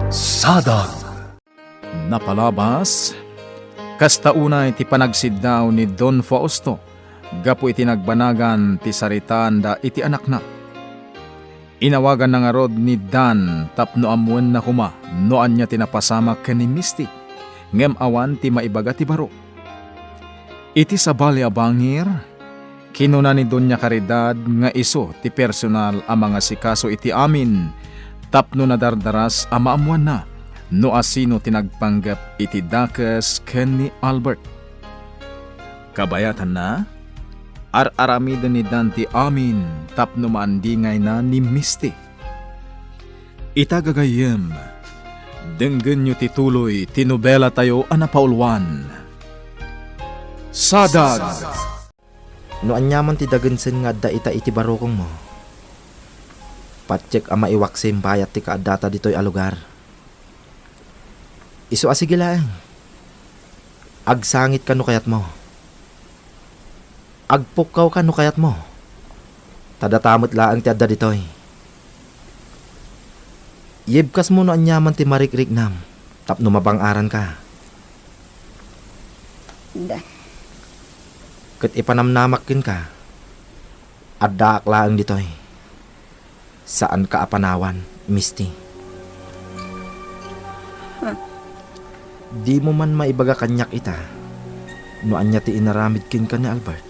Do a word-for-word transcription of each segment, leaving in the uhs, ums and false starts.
Sadag. Napalabas, kasta unay ti panagsiddaw ni Don Fausto gapu iti nagbanagan ti saritaanda iti anakna. Inawaganna ngarud ni Dan tapno ammoenna koma no ania ti napasamak ken ni Misty, ngem awan ti maibaga ti baro. Iti sabali a bangir, kinuna ni Doña Caridad nga isu ti personal a mangasikaso iti amin tapno nadardaras a maammoanna no asino ti nagpanggep iti dakes ken ni Albert. Kabayatanna, ar-aramiden ni Dan ti amin tapno maandingayna ni Misty. Ita gagayyem, denggenyo ti tuloy ti nobelatayo a napauluan. Sadag! No aniaman ti dagensen nga adda ita iti barukongmo, patiek a maiwaksim bayat ti kaaddata ditoy a lugar. Isu a sige laeng. Agsangitka no kayatmo. Agpukkawka no kayatmo. Ta data met laeng ti adda ditoy. Yibkasmo no aniaman ti marikriknam tapno mabang-aranka. Da. Ket ipanamnamak kenka, addaak laeng ditoy. Saanka a panawan, Misty. Dimo man maibaga kaniak ita no ania ti inaramid kenka ni Albert.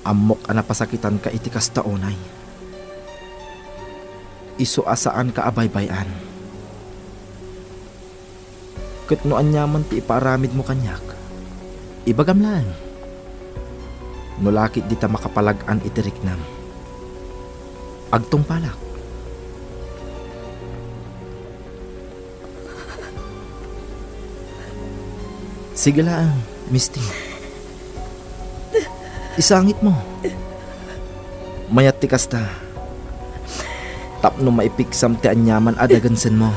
Ammok a napasakitanka iti kasta unay. Isu a saanka a baybay-an. Ket no aniaman ti ipaaramidmo kaniak, ibagam laeng. No la ketdi ta makapalag-an iti riknam, agtungpalak. Sige laeng, Misty. Isangitmo. Mayat ti kasta. Tapno maipiksam ti aniaman a dagensenmo.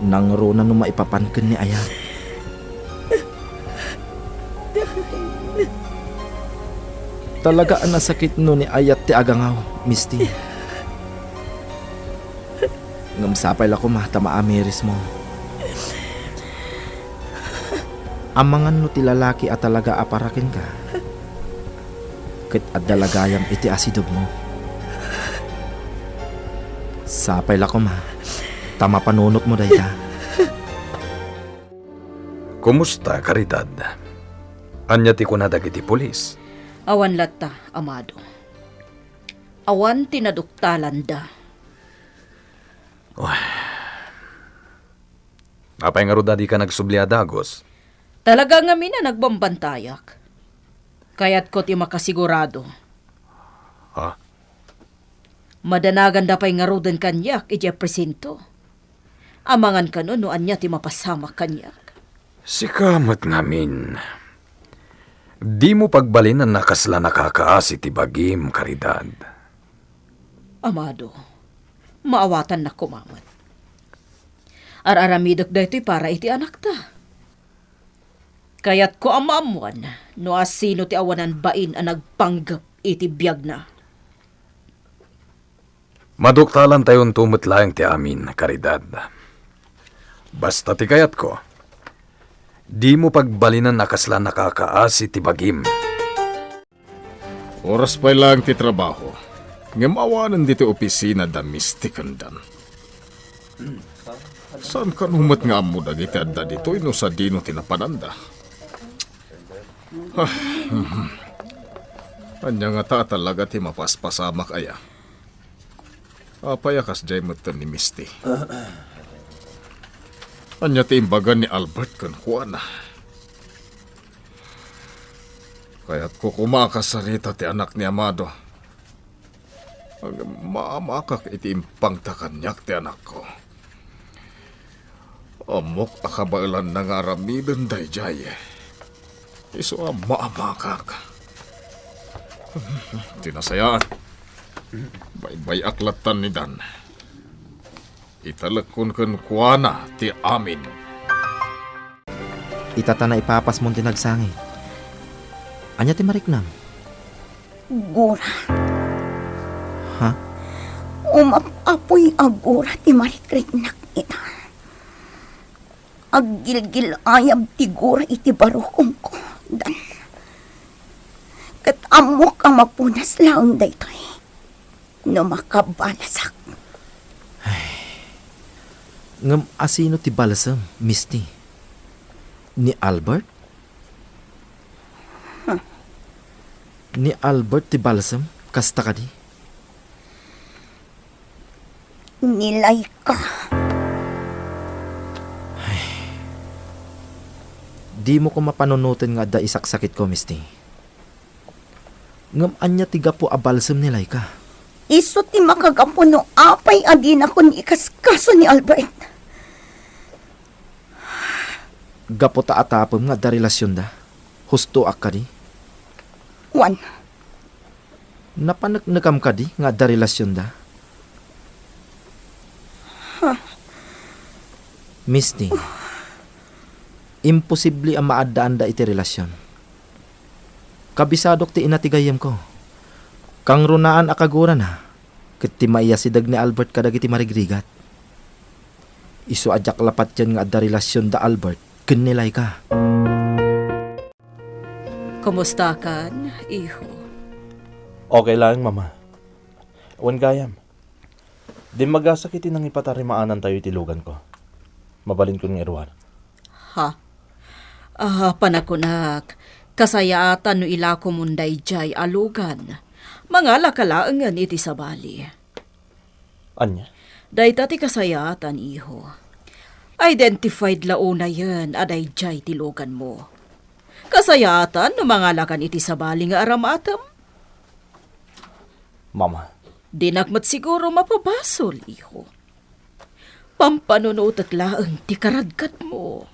Nangruna no maipapan ken ni ayat. Talaga a nasakit no ni ayat ti agangaw, Misty. Ngem sapay la koma ta maamirismo. Amangan no ti lalaki a talaga a para kenka, ket adda la gayam iti asidegmo. Sapay la koma ta mapanunotmo dayta. Kumusta, Caridad? Ania ti kuna dagiti pulis? Awan latta, Amado. Awan ti naduktalanda. Uy. Apay ngarud a dika nagsubli a dagus? Talaga ngamin a nagbambantayak. Kayatko ti makasigurado. Ha? Madanaganda pay ngaruden kaniak idiay presinto. Amangan kano no ania ti mapasamak kaniak. Sika met ngamin. Dimo pagbalinan a kasla nakakaasi ti bagim, Caridad. Amado, maawatannak koma met. Ar-aramidek daytoy para iti anakta. Kayatko a maammoan no asino ti awanan bain a nagpanggep iti biagna. Maduktalantayonto met laeng ti amin, Caridad. Basta ti kayatko, dimo pagbalinan a kasla nakakaasi ti bagim. Oras pay laeng ti trabaho, ngem awanen ditoy opisina da Misty ken Dan. Saan kano met nga ammo dagiti adda ditoy no sadino ti napananda? Ah, mhm. Ania ngata a talaga ti mapaspasamak aya? Apay a kasdiay metten ni Misty? Ania ti imbaga ni Albert kenkuana? Kayatko koma a kasarita ti anak ni Amado. Ngem maamakak iti impangta kaniak ti anakko. Ammok a kabaelanna nga aramiden daydiay. Isu a maamakak. Ti nasayaat, baybay-ak lattan ni Dan. Italekkon kenkuana ti amin. Ita ta naipapasmon ti nagsangit. Ania ti mariknam? Gura. Ha? Umap-apoy a gura ti marikriknak ita. Aggilgil-ayab ti gura iti barukongko, Dan. Ket ammok a mapunas laeng daytoy no makabalasak. Ngem asino ti balsem, Misty? Ni Albert? Huh. Ni Albert ti balsem, kasta kadi? Ni Laika. Dimo koma panunoten nga adda isaksakitko, Misty. Ngem ania ti gapu a balsem ni Laika? Isu ti makagapu no apay a dinakon ikaskaso ni Albert. Gapu ta atapem nga adda relasionda? Hustoak kadi? Wen. Napaneknekam kadi nga adda relasionda? Huh. Misty, imposible a maaddaanda iti relasion. Kabisadok ti ina ti gayyemko. Kangrunaan a kagurana ket ti maiyasideg ni Albert kadagiti marigrigat. Isu a diak la patien nga adda relasionda Albert ken ni Laika. Kumustakan, iho? Okay laeng, Mama. Wen gayam, dimmagasak iti nangipatarimaanantayo iti luganko. Mabalinkon nga iruar. Ha? Ah, panakunak, kasayaatan no ilakomon daydiay a lugan. Mangalaka laengen iti sabali. Ania? Dayta ti kasayaatan, iho. Identified la unayen a daydiay ti luganmo. Kasayaatan no mangalakan iti sabali nga aramatem. Mama. Dinak met siguro mapabasol, iho. Pampanunotek laeng ti karadkatmo.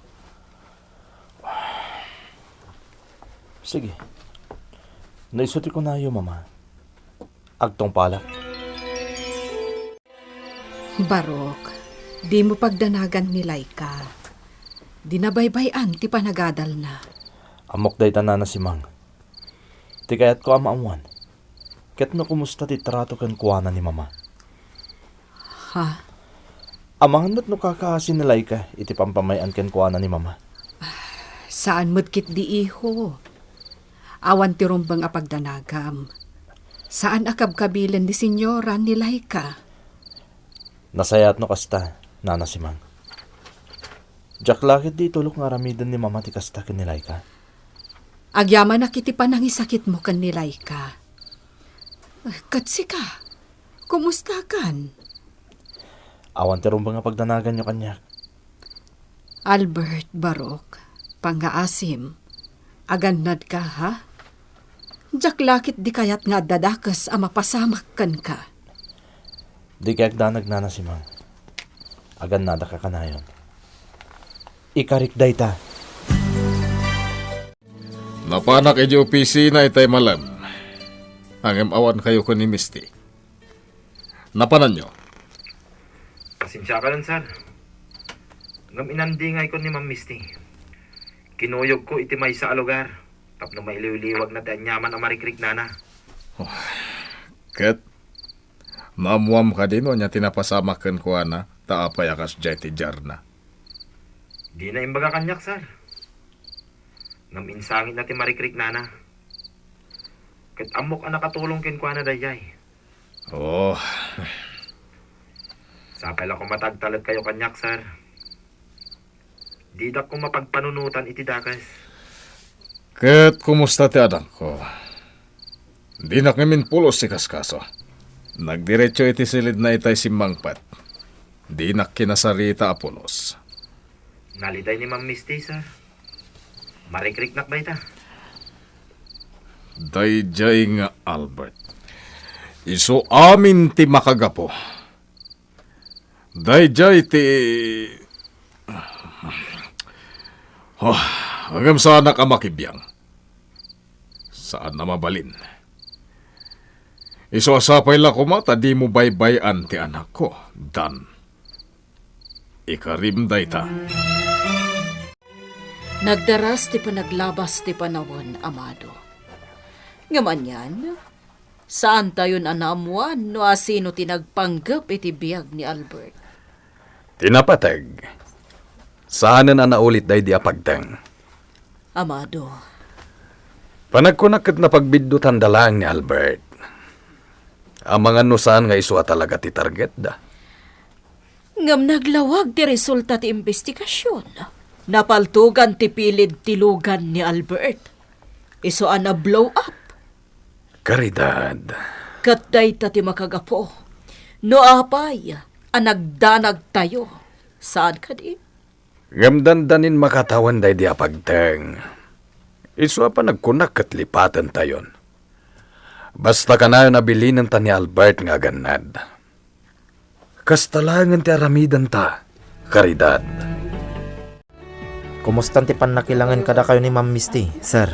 Sige. No isu ti kunayo, Mama, agtungpalak. Barok, dimo pagdanagan ni Laika. Dina baybay-an ti panagadalna. Ammok dayta, Nana Simang. Ti kayatko a maammuan, ket no kumusta ti trato kenkuana ni Mama. Ha? Amangan met no kakaasi ni Laika iti pampamay-an kenkuana ni Mama. Saan met ketdi, iho. Awan ti rumbeng a pagdanagam. Saan a kabkabilen ni Senyora ni Laika. Nasayaat no kasta, Nana Simang. Diak la ketdi itulok nga aramiden ni Mama ti kasta ken ni Laika. Agyamanak iti panangisakitmo ken ni Laika. Ket sika, kumustakan? Awan ti rumbeng a pagdanaganyo kaniak. Albert, Barok, pangngaasim, agannadka, ha? Diak la ketdi kayat nga adda dakes a mapasamak kenka. Dika agdanag, Nana Simang. Agannadak a kanayon. Ikarik dayta. Napanak idiay opisina itay malem. Ngem awankayo ken ni Misty. Napananyo? Pasensiakan, sir. Ngem inandingayko ni Ma'am Misty. Kinuyogko iti maysa a lugar tapno mailiwliwagna ti aniaman a marikriknana. Oh, ket naammuam kadi no ania ti napasamak kenkuana, ta apay a kasdiay ti diarna? Dina imbaga kaniak, sir. Ngem insangitna ti marikriknana. Ket ammok a nakatulong kenkuana daydiay. Oh. Sapay la koma ta agtalekkayo kaniak, sir. Didak koma pagpanunotan iti dakes. Ket kumusta ti anakko? Dinak ngamin pulos ikaskaso. Nagdiretso iti silidna itay simmangpet. Dinak kinasarita a pulos. Naliday ni Ma'am Misty, sir. Marikriknak dayta. Daydiay nga Albert. Isu amin ti makagapu. Daydiay ti, oh, ngem saanak a makibiang. Saan a mabalin. Isu a sapay la koma ta dimo baybay-an ti anakko, Dan. Ikarim dayta. Nagdaras ti panaglabas ti panawen, amado. Ngem anian, Saantayon a naammuan no asino ti nagpanggep iti biag ni Albert. Ti napateg, saanen a naulit daydi a pagteng. Amado. Panagkunak ket napagbiddutan da laeng ni Albert. Amangan no saan nga isu a talaga ti targetda. Ngem naglawag ti resulta ti imbestigasion. Napaltogan ti pilid ti lugan ni Albert. Isu a na-blow up. Caridad. Ket dayta ti makagapu. No apay a nagdanagtayo, saan kadi? Ngem dandanin makatawen daydi a pagteng. Isu a panagkunak ket lipatentayon. Basta kanayon a bilinenta ni Albert nga agannad. Kasta laengen ti aramidenta, Caridad. Kumustan ti pannakilangen kadakayo ni Ma'am Misty, sir?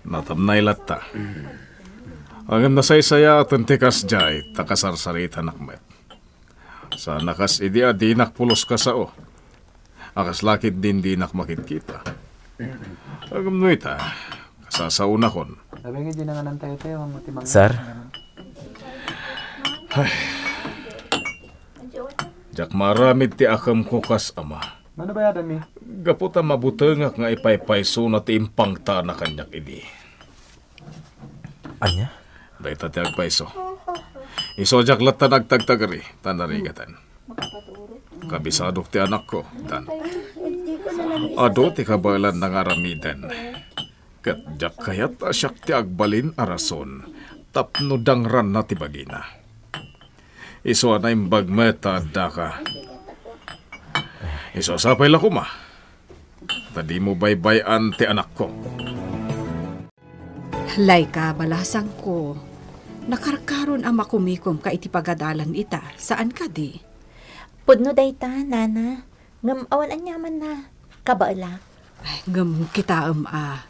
Natamnay latta. Ngem nasaysayaaten ti kasdiay, ta kasarsaritanak met. Saan a kas idi a dinak pulos kasao. A kasla ketdin dinak makitkita. Ngem no ita, kasasaonakon. Sabi nga, di na nga nantay tayo, ang matimang. Sir? Ay. Diak maaramid ti akemko kas ama. Mano bayadan mi? Gapu ta mabutengak nga ipaypaysona ti impangtana kaniak idi. Ania? Dayta ti agpayso. Isu a diak latta nagtagtagari, ta narigatan. Kabisadok ti anakko, Dan. Adu ti kabaelanna nga aramiden. Ket diak kayat a siak ti agbalin a rason tapno dangranna ti bagina. Isu a naimbag met ta addaka. Isu a sapay la koma, ta dimo baybay-an ti anakko. Laika, balasangko, nakarkaron a makumikomka iti pagadalan ita, saan kadi? Pudno dayta, nana. Ngem awan aniamanna, kabaelak. Ay, ngem kitaem a.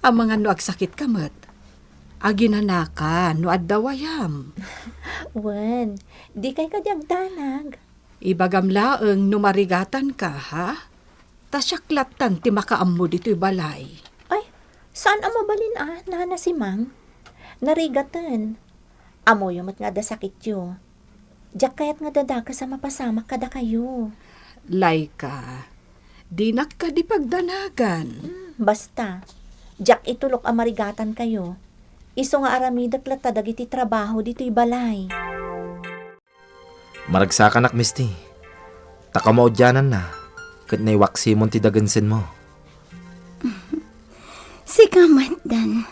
Amangan no agsakitka met. Aginanaka no adda wayam. Wen, dikay kadi agdanag. Ibagam laeng no marigatanka, ha? Ta siak lattan ti makaammo ditoy balay. Ay, saan a mabalin a, Nana Simang? Narigaten. Ammoyo met nga adda sakityo. Diak kayat nga dadakes a mapasamak kadakayo. Laika, dinak kadi pagdanagan. Hmm, basta, diak itulok a marigatankayo. Isu nga aramidek latta dagiti trabaho ditoy balay. Maragsakanak, Misty. Ta kamaudiananna, ket naiwaksimon ti dagensenmo. Sika met, Dan.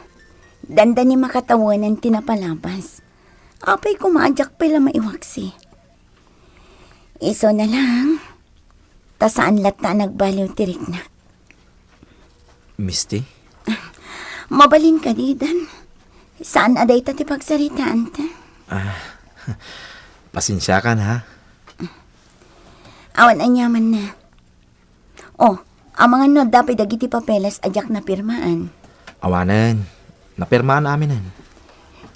Dandani makatawanan ti napalabas. Apay koma a diak pay la maiwaksi. Isu na lang, ta saan latta a nagbaliw ti riknak. Misty? Mabalin kadi, Dan. Saan a dayta ti pagsaritaanta? Ah, pasensiakan, ha? Awan aniamanna. Oh, amangan no adda pay dagiti papeles a diak napirmaan. Awanen. Napirmaan aminen.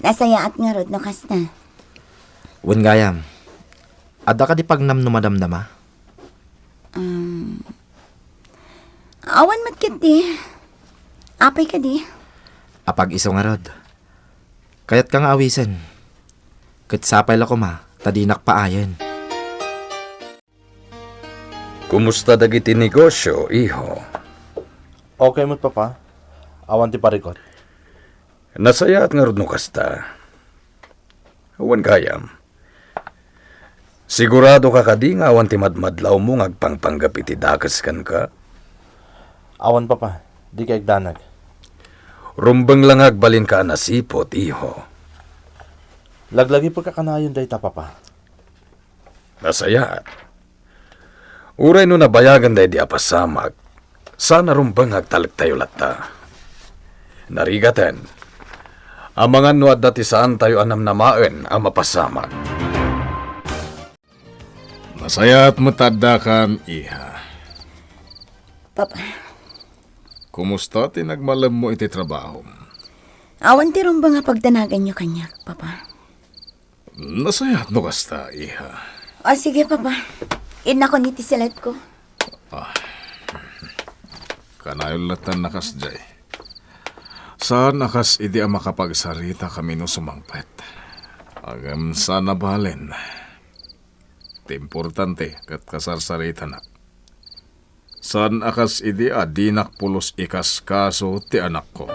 Nasayaat ngarud no kasta. Wen gayam, adda kadi pagnam no madamdama? Um, awan met ketdi. Apay kadi? Apag-isu ngarud. Kayatka nga awisen. Ket sapay la koma, ta dinak paayen. Kumusta dagiti negosio, iho? Okay met, Papa. Awan ti parikut. Nasayaat ngarud no kasta. Wen gayam. Siguradoka kadi nga awan ti madmadlawmo nga agpangpanggep iti dakes kenka? Awan, Papa. Dikay agdanag. Rumbeng la nga agbalinka a nasiput, iho. Laglagipek a kanayon dayta, Papa. Nasayaat. Uray no nabayagan daydi a pasamak, saan a rumbeng nga agtalektayo latta. Narigaten, amangan no adda ti saantayo a namnamaen a mapasamak. Nasayaat met ta addakan, iha. Papa. Kumusta ti nagmalemmo iti trabahom? Awan ti rumbeng a pagdanaganyo kaniak, Papa. Nasayaat no kasta, iha. O, sige, Papa. Innakon iti siletko. Ah. Kanayon lattan a kasdiay. Saan a kas idi a makapagsarita kami no sumangpet. Ngem saan a balen. Ti importante ket kasarsaritanak. Saan a kas idi a dinak pulos ikaskaso ti anakko.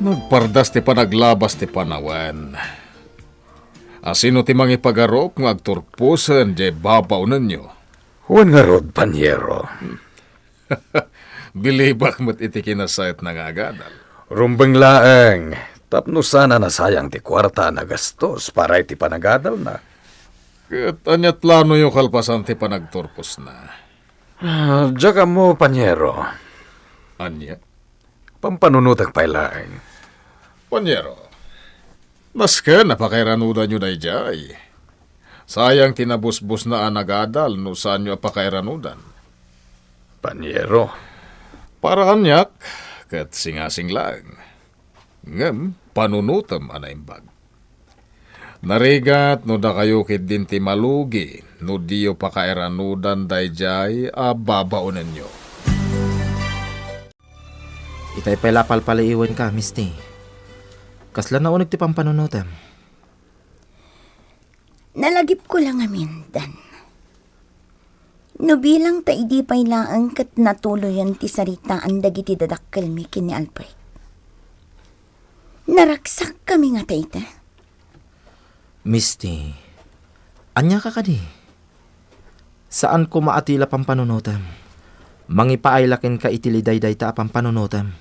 Nagpardas ti panaglabas ti panawen. Asino ti mangipagarup nga agturposen diay babaonenyo? Wen ngarud, paniero. Bilibak met iti kinasayatna nga agadal. Rumbeng laeng, tapno saan a nasayang ti kuarta a nagastos para iti panagadalna. Ket ania ti planoyo kalpasan ti panagturposna? Ah, diak ammo, paniero. Ania? Pampanunotek pay laeng. Paniero, nasken a pakairanudanyo daydiay. Sayang ti nabusbosna a nagadal no saanyo a pakairanudan. Paniero. Para kaniak, ket singasing laeng. Ngem panunotem a naimbag. Narigat no dakayo ketdin ti malugi no diyo pakairanudan daydiay a babaonenyo. Itay pay la palpaliiwenka, Misty. Kasla nauneg ti pampanunotem. Nalagipko la ngamin, Dan. No bilang ta idi pay laeng ket natuloyen ti saritaan dagiti dadakkelmi ken ni Albert. Naragsakkami ngata ita? Misty, ania ka kadi? Saan koma a ti la pampanunotem. Mangipaay la kenka iti lidaydayta a pampanunotem.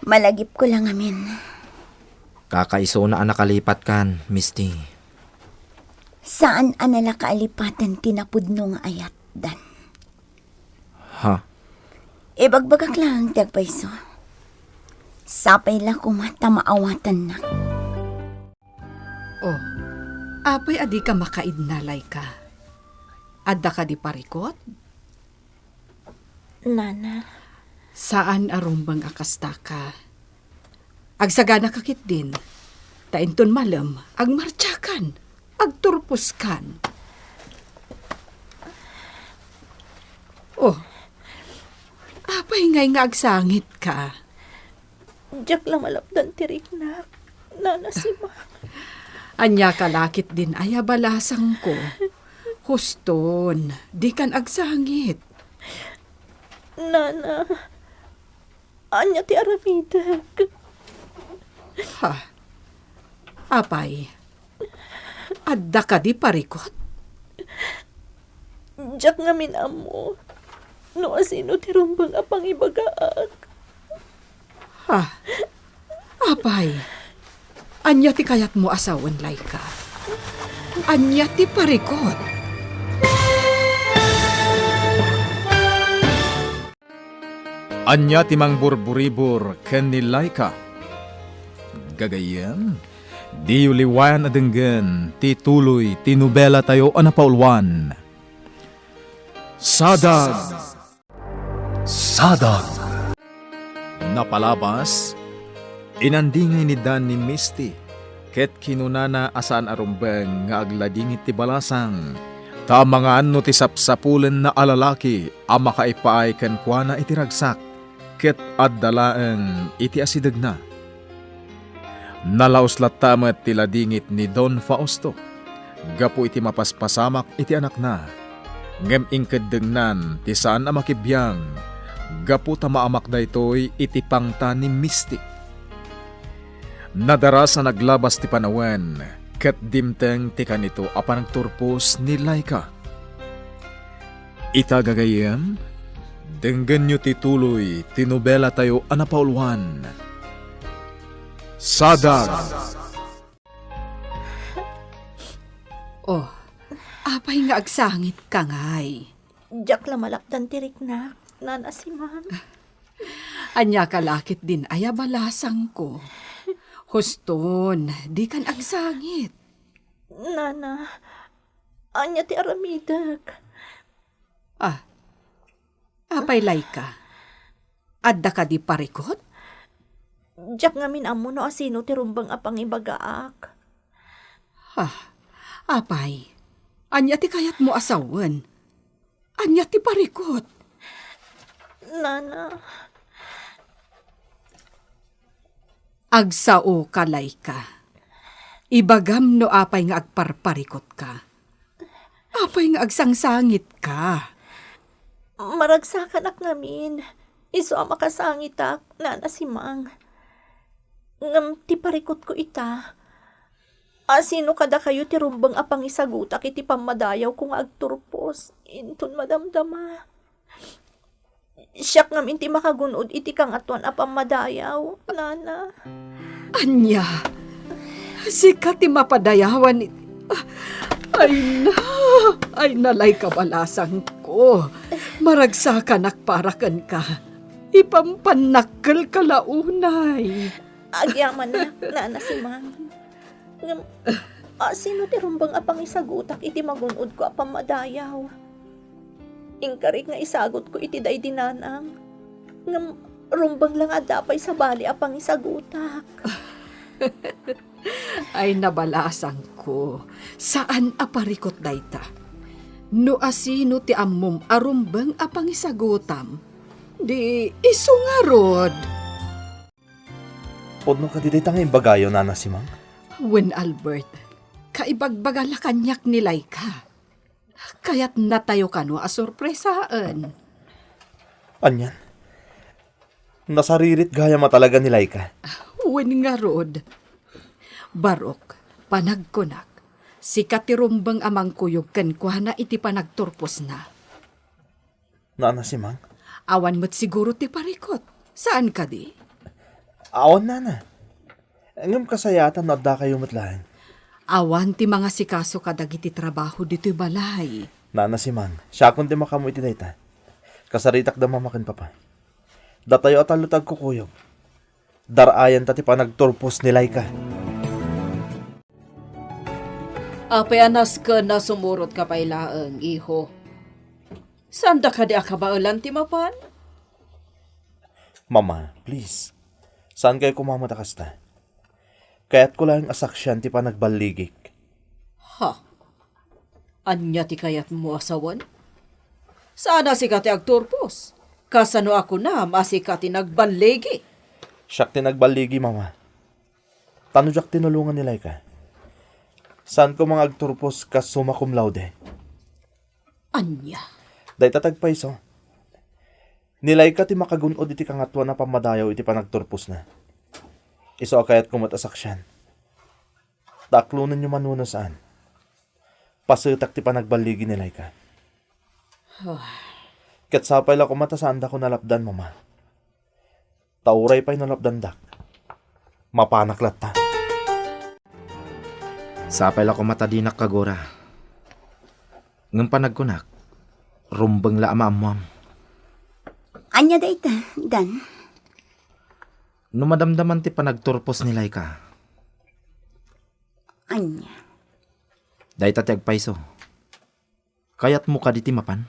Malagipko la ngamin. Kakaisuna a nakalipatkan, Misty. Saan a nalakaalipatan ti napudno nga ayat, Dan. Ha? Ibagbagak laeng ti agpayso. Sapay la koma ta maawatannak. Oh, apay a dika makaidna, Laika? Adda kadi parikut? Nana. Saan a rumbeng a kastaka. Agsaganaka ketdin, ta inton malem, agmartiakan, agturposkan. Oh, apay ngay nga agsangitka? Diak la malapdan ti riknak, Nana Simang. Ania ka la ketdin aya balasangko? Huston, dikan agsangit. Nana, ania ti aramidek? Ha? Apay, adda kadi parikut? Diak ngamin ammo no asino ti rumbeng a pangibagaak. Ha? Apay, ania ti kayatmo a sawen, Laika? Ania ti parikut? Ania ti mangburburibur ken ni Laika? Gagayyem, diyo liwayan a denggen ti tuloy ti nobelatayo a napauluan. Sadag. Sadag. Napalabas, inandingay ni Dan ni Misty, ket kinunana a saan a rumbeng nga agladingit ti balasang, ta amangan no ti sapsapulenna a lalaki a makaipaay kenkuana iti ragsak, ket adda laeng iti asidegna. Nalaus latta met ti ladingit ni Don Fausto gapu iti mapaspasamak iti anakna, ngem inkeddengnan ti saan a makibiang gapu ta maamak daytoy iti pangta ni Misty. Nadaras a naglabas ti panawen ket dimteng ti kanito a panagturpos ni Laika. Ita gagayyem, denggenyo ti tuloy ti nobelatayo a napauluan. Sadag. Oh, apay nga agsangit ka ngay? Diak la malapdan ti riknak, Nana Simang. Ania ka la ketdin aya balasangko? Huston, dikan agsangit. Nana, ania ti aramidek? Ah, apay, Laika? Adda kadi parikut? Diak ngamin ammo no asino ti rumbeng a pangibagaak. Ah, apay, ania ti kayatmo a sawen? Ania ti parikut? Nana. Agsaoka, Laika. Ibagam no apay nga agparparikutka. Apay nga agsangsangitka? Maragsakanak ngamin. Isu a makasangitak, Nana Simang. Ngem ti parikutko ita, asino kadakayo ti rumbeng a pangisagutak iti pammadayawko nga agturpos inton madamdama? Siak ngamin ti makagun-od iti kangatoan a pammadayaw, Nana. Ania? Sika ti mapadayawan it-, ah, ay na, ay na, Laika, balasangko. Maragsakanak para kenka. Ipampannakkelka la unay. Agyamanak, Nana Simang. Ngem, asino ti rumbeng a pangisagutak iti magun-odko a pammadayaw? Inkarik nga isagutko iti daydi nanang. Ngem, rumbeng la nga adda pay sabali a pangisagutak. Ay, nabalasangko, saan a parikut dayta. No asino ti ammom a rumbeng a pangisagutam, di isu ngarud. Pudno kadi dayta nga imbagayo, Nana Simang? Wen, Albert, kaibagbaga la kaniak ni Laika. Kayatnatayo kano a sorpresaen. Anian? Nasaririt gayam a talaga ni Laika. Wen ngarud. Barok, panagkunak, sika ti rumbeng a mangkuyog kenkuana iti panagturposna. Nana Simang? Awan met siguro ti parikut. Saan kadi? Awan, Nana. Ngem kasayaatan no addakayo met laeng. Awan ti mangasikaso kadagiti trabaho ditoy balay. Nana Simang, siakon ti makaammo iti dayta. Kasaritak da Mama ken Papa. Datayo a tallo ti agkukuyog. Dar-ayanta ti panagturpos ni Laika. Apay a nasken a sumurotka pay laeng, iho? Saanda kadi a kabaelan ti mapan? Mama, please. Saan kayo kumamat a kasta? Kayatko laeng a saksian ti panagballigik. Ha? Ania ti kayatmo a sawen? Saan a sika ti agturpos? Kasano a kunam a sika ti nagballigi? Siak ti nagballigi, Mama. Ta no diak tinulongan ni Laika, saanko nga agturpos kas summa cum laude. Ania? Dayta ti agpayso. Ni Laika ti makagun-od iti kangatoan a pammadayaw iti panagturposna. Isu a kayatko met a saksian. Ta aklonenyo man wenno saan, pasetak ti panagballigi ni Laika. Ket sapay la koma ta saandako nalapdan, Mama. Ta uray pay no lapdandak, mapanak latta. Sapay la koma ta dinak kagura. Ngem panagkunak, rumbeng la a maammuam. Ania dayta, Dan? No madamdaman ti panagturpos ni Laika. Ania? Dayta ti agpayso. Kayatmo kadi ti mapan?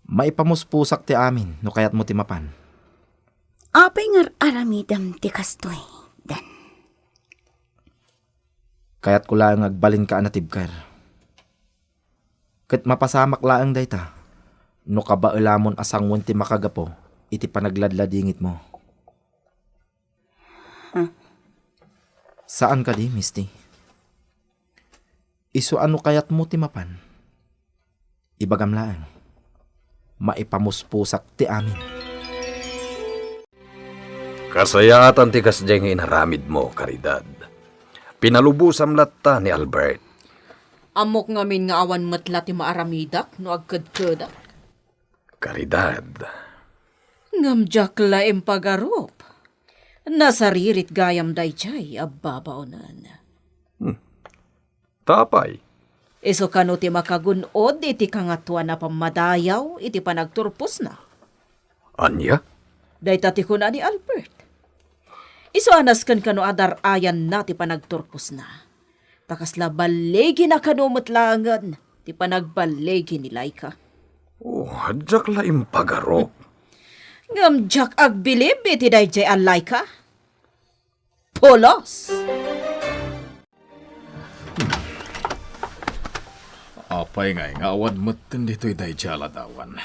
Maipamuspusak ti amin no kayatmo ti mapan. Apay nga ar-aramidem ti kastoy, Dan? Kayatko laeng nga agbalinka a natibker. Ket mapasamak laeng dayta no kabaelamon a sangoen ti makagapu iti panagladladingitmo. Huh? Saan kadi, Misty? Isu a no kayatmo ti mapan, ibagam laeng. Maipamuspusak ti amin. Kasayaatan ti kasdiay nga inaramidmo, Caridad. Pinalubosam latta ni Albert. Ammok ngamin nga awan met la ti maaramidak no agkedkedak. Caridad. Ngem diak la impagarup. Nasaririt gayam daydiay a babaonen. Hmm. Ta apay? Isu kano ti makagun-od iti kangatoan a pammadayaw iti panagturposna. Ania? Dayta ti kuna ni Albert. Isu a nasken kano a dar-ayanna ti panagturposna. Ta kasla balligina kano met laengen ti panagballigi ni Laika. Oh, diak la impagarup. Ngem diak agbilib iti daydiay a Laika. Pulos! Apay ngay nga awan metten ditoy daydiay a ladawan?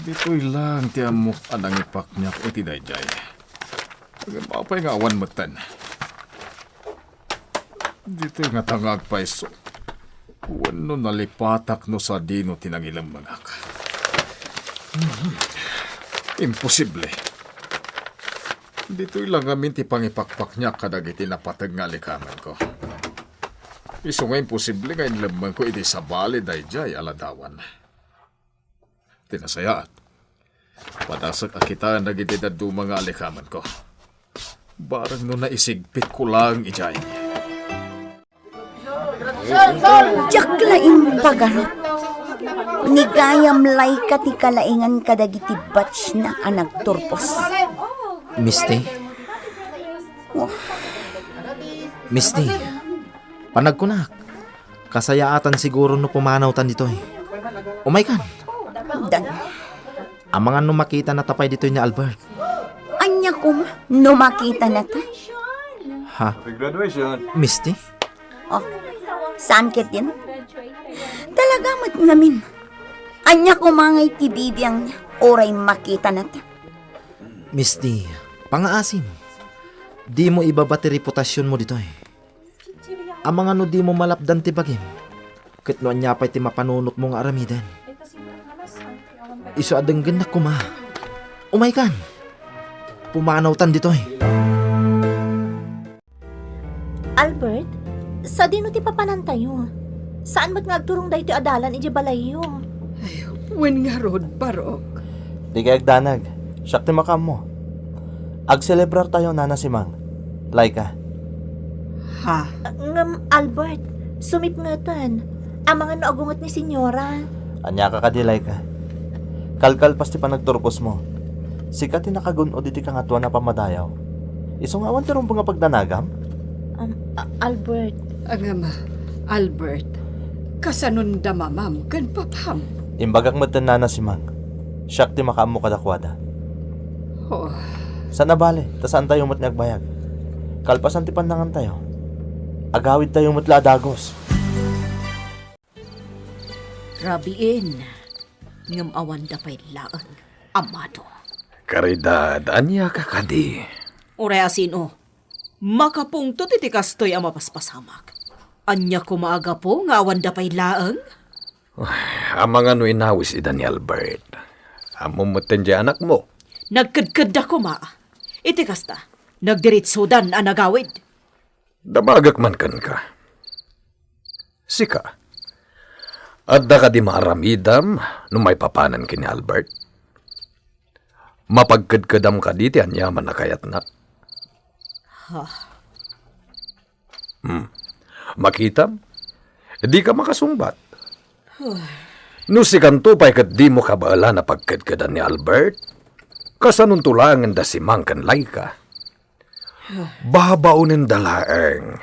Ditoy lang ti ammok a nangipakniak iti daydiay. Ngem apay nga awan metten? Ditoy ngata nga agpayso. Wenno nalipatak no sadino ti nangilemmengak. Mhm. Imposible. Ditoy lang ngamin ti pangipakpakniak kadagiti napateg nga alikamenko. Isu nga imposible nga inlemmengko iti sabali daydiay a ladawan. Ti nasayaat, padasek a kitaen dagiti dadduma nga alikamenko. Bareng no naisigpitko laeng idiay. Diak la impagarup. Ni gayam Laika ti kalaingan kadagiti batchna a nagturpos. Misty? Oh. Misty, panagkunak, kasayaatan siguro no pumanawtan ditoy. Umaykan. Dan. Amangan no makitanata pay ditoy ni Albert. Ania koma no makitanata? Ha? Happy graduation. Misty? Oh, saan ketdin? Talaga met ngamin. Ania koma ngay ti bibiangna uray makitanata? Misty, pangaasim. Dimo ibaba ti reputasionmo ditoy. Amangan no dimo malapdan ti bagim, ket no ania pay ti mapanunotmo nga aramiden. Isu a denggennak koma. Umaykan! Pumanawtan ditoy. Albert, sadino ti papanantayo? Saan met nga agturong daytoy a dalan idiay balayyo? Ay, wen ngarud, Barok. Dikay agdanag. Siak ti makaammo. Agselebrartayo, Nana Simang. Laika. Ha? Ngem, Albert, sumipngeten. Amangan no agunget ni Senyora. Ania ka kadi, Laika? Kalkalpas ti panagturposmo, sika ti nakagun-od iti Kangatoan a Pammadayaw. Isu nga awan ti rumbeng a pagdanagam? Um, A-, Albert. Ngem, Albert, kasanonda mamam ken papam? Imbagak metten, Nana Simang. Siak ti makaammo kadakuada. Oh. Saan a bale, ta saantayo met nga agbayag. Kalpasan ti pannangantayo, agawidtayo met la a dagus. Rabiin, ngem awanda pay laeng, amado. Caridad, ania ka kadi? Uray a sino? Makapungtot iti kastoy a mapaspasamak. Ania koma a gapu nga awanda pay laeng? Ay, amangan no inawis ida ni Albert. Ammom metten diay anakmo. Nagkedkedda koma. Iti kasta, nagdiritsodan a nagawid. Damagek man kenka. Sika, adda kadi maaramidam no maipapanan ken ni Albert? Mapagkedkedam kadi ti aniaman a kayatna? Ha? Hmm. Makitam? Dika makasungbat. No sikanto pay ket dimo kabaelan a pagkedkedan ni Albert, kasanonto laengen da Simang ken Laika? Babaonenda laeng,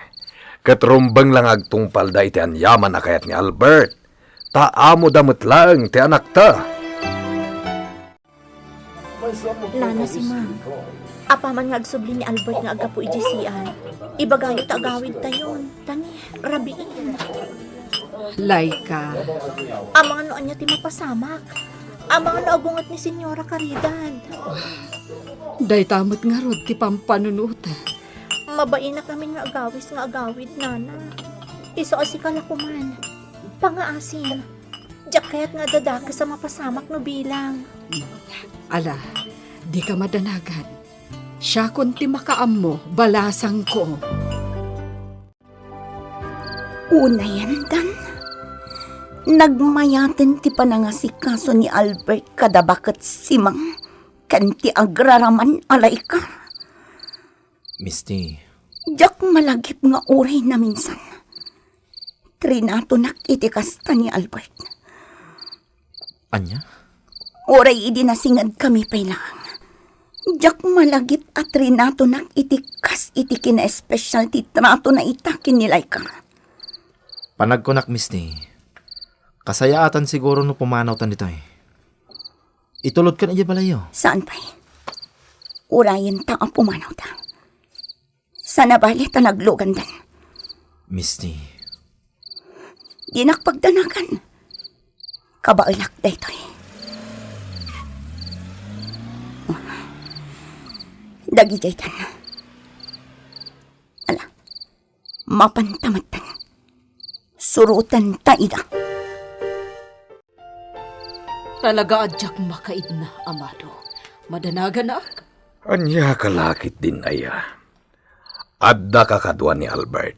ket rumbeng la nga agtungpalda iti aniaman a kayat ni Albert, ta amoda met laeng ti anakta. Nana Simang, apaman nga agsubli ni Albert nga aggapu idiay C R, ibagayo ta agawidtayon, ta ni rabiin. Laika. Amangan no ania ti mapasamak. Amangan no agunget ni Senyora Caridad. Dayta met ngarud ti pampanunot. Mabainak ngamin nga agawis nga agawid, Nana. Isu a sika la koman. Pangaasim. Diak kayat nga adda dakes a mapasamak no bilang. Ala, dika madanagan. Siakon ti makaammo, balasangko. Unayen, Dan, nagmayaten ti panangasikaso ni Albert kada baket Simang ken ti agraraman a Laika. Misty. Diak malagip nga uray naminsan. Trinatonak iti kasta ni Albert. Ania? Uray idi nasingedkami pay laeng, diak malagip a trinatonak iti kas iti kinaespesial ti tratona ita ken ni Laika. Panagkunak, Misty, kasayaatan siguro no pumanawtan ditoy. Itulodkan idiay balayyo. Saan pay? Urayenta a pumanawta. Saan a bale ta naglugandan. Misty. Dinak pagdanagan. Kabaelak daytoy. Dagijaytan. Ala, mapanta metten. Surotenta ida. Talaga a diak makaidna, Amado. Madanaganak? Ania ka la ketdin aya? Addaka kadua ni Albert.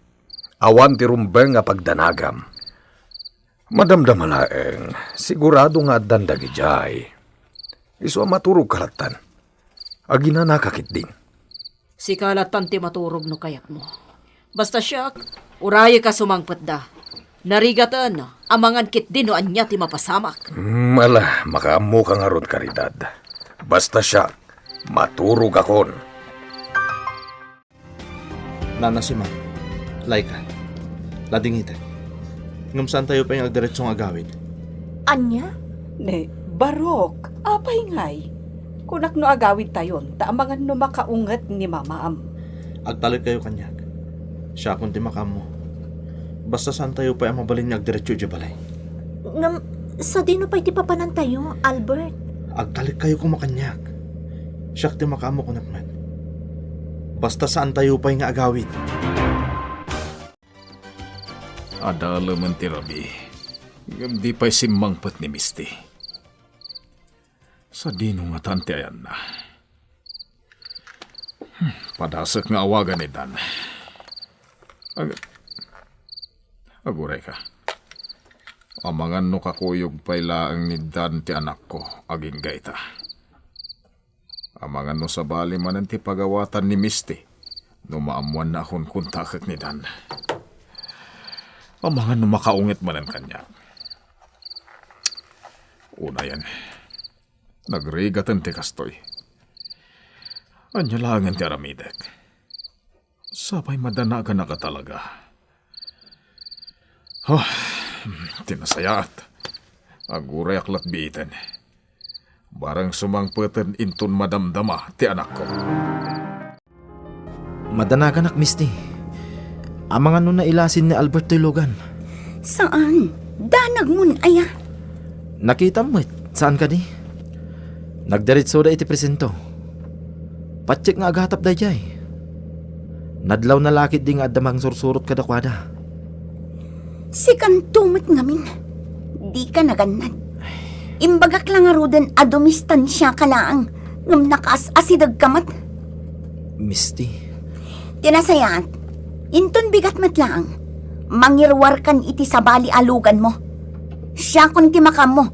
Awan ti rumbeng a pagdanagam. Madamdama laeng, sigurado nga addan dagidiay. Isu a maturogka lattan. Aginanaka ketdin. Sika lattan ti maturog no kayatmo. Basta siak, urayek a sumangpetda. Narigaten, amangan ketdi no ania ti mapasamak. Hmm, ala, makaammoka ngarud, Caridad. Basta siak, maturogakon. Nana Simang, Laika, ladingitek. Ngem saantayo pay nga agdiretso nga agawid. Ania? Ne, barok, apay ngay? Kunak no agawidtayon, ta amangan no makaunget ni mamam. Agtalekkayo kaniak. Siakon ti makaammo. Basta saantayo pay a mabalin nga agdiretso idiay balay. Ngem, sadino pay ti papanantayo, Albert? Agtalekkayo koma kaniak. Siak ti makaammo, kunak met. Basta saantayo pay nga agawid. Adalemen ti rabii, ngem di pay simmangpet ni Misty. Sadino ngatan ti ayanna? Hmm, padasek nga awagan ni Dan. Ag-, aguray ka. Amangan no kakuyog pay laeng ni Dan ti anakko, agingga ita. Amangan no sabali manen ti pagawatan ni Misty no maammoanna a kunkuntaek ni Dan. Amangan no makaunget manen kaniak. Unayen, nagrigaten ti kastoy. Ania laengen ti aramidek? Sapay madanaganak a talaga. Oh, ti nasayaat. Agurayak lat biiten. Barang sumangpeten inton madamdama ti anakko. Madanaganak, Misty. Amangan no nailasin ni Albert toy lugan. Saan? Danagmon aya? Nakitam met, saan kadi? Nagdiretsoda iti presinto. Patiek nga agatap daydiay. Nadlawna la ketdi nga adda mangsursurot kadakuada. Sikanto met ngamin. Dika nagannad. Imbagak la ngaruden a dumistansiaka laeng, ngem nakaas-asidegka met. Misty. Ti nasayaat, inton bigat met laeng, mangiruarkan iti sabali a luganmo. Siakon ti makaammo,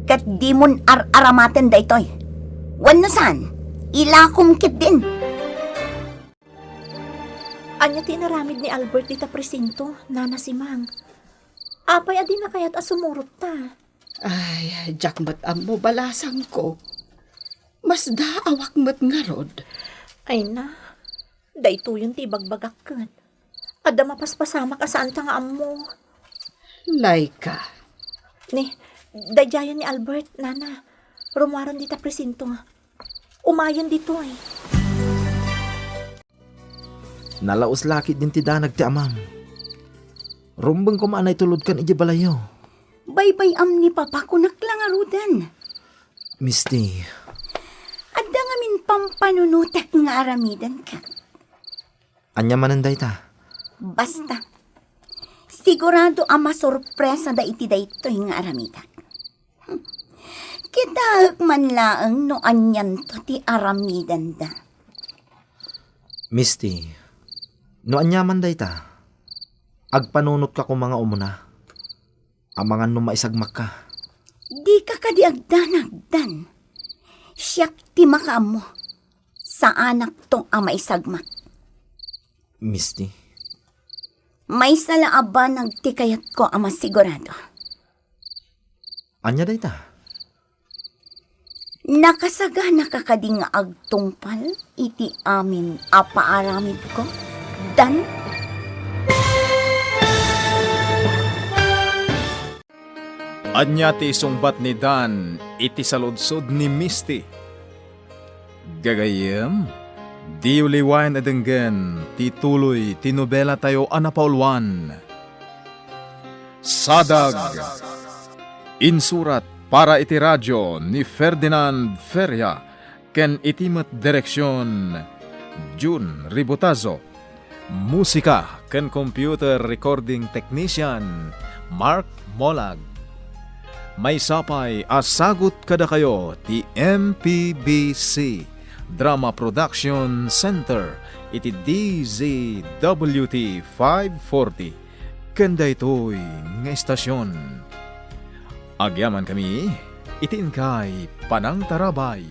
ket dimon ar-aramaten daytoy. Wenno saan, ilakom ketdin. Ania ti inaramid ni Albert dita presinto, Nana Simang? Apay a dina kayat a sumurot ta? Ay, diak met ammo, balasangko. Masdaawak met ngarud. Ay na, daytoyen ti ibagbagak ket. Adda mapaspasamak a saanta nga ammo. Laika. Ni, daydiayen ni Albert, Nana. Rummuaren dita presinto. Umayen ditoy. Nalaus la ketdin ti danag ti amam. Rumbeng koma a naitulodkan idiay balayyo. Baybay-am ni Papa, kunak la ngaruden. Misty. Adda ngamin pampanunotek nga aramidenka. Ania manen dayta? Basta, sigurado a masurpresada iti daytoy nga aramidek. Kitaek man laeng no anianto ti aramidenda. Misty, no aniaman dayta, agpanunotka koma nga umuna. Amangan no maisagmakka. Dika kadi agdanag, Dan. Siak ti makaammo. Saanakto a maisagmak. Misty. Maysa la a banag ti kayatko a masigurado. Ania dayta? Nakasaganaka kadi nga agtungpal iti amin a paaramidko, Dan? Ania ti isungbat ni Dan iti saludsod ni Misty? Gagayyem, diyo liwayan a denggen ti tuloy ti nobelatayo a napauluan, Sadag. Insurat para iti radio ni Ferdinand Feria ken iti met direksion, Jun Ribotazo. Musika ken computer recording technician, Mark Molag. Maysa pay a sagut kadakayo ti M P B C Drama Production Center iti D Z W T five forty ken daytoy nga estasion. Agyamankami iti inkay panangtarabay.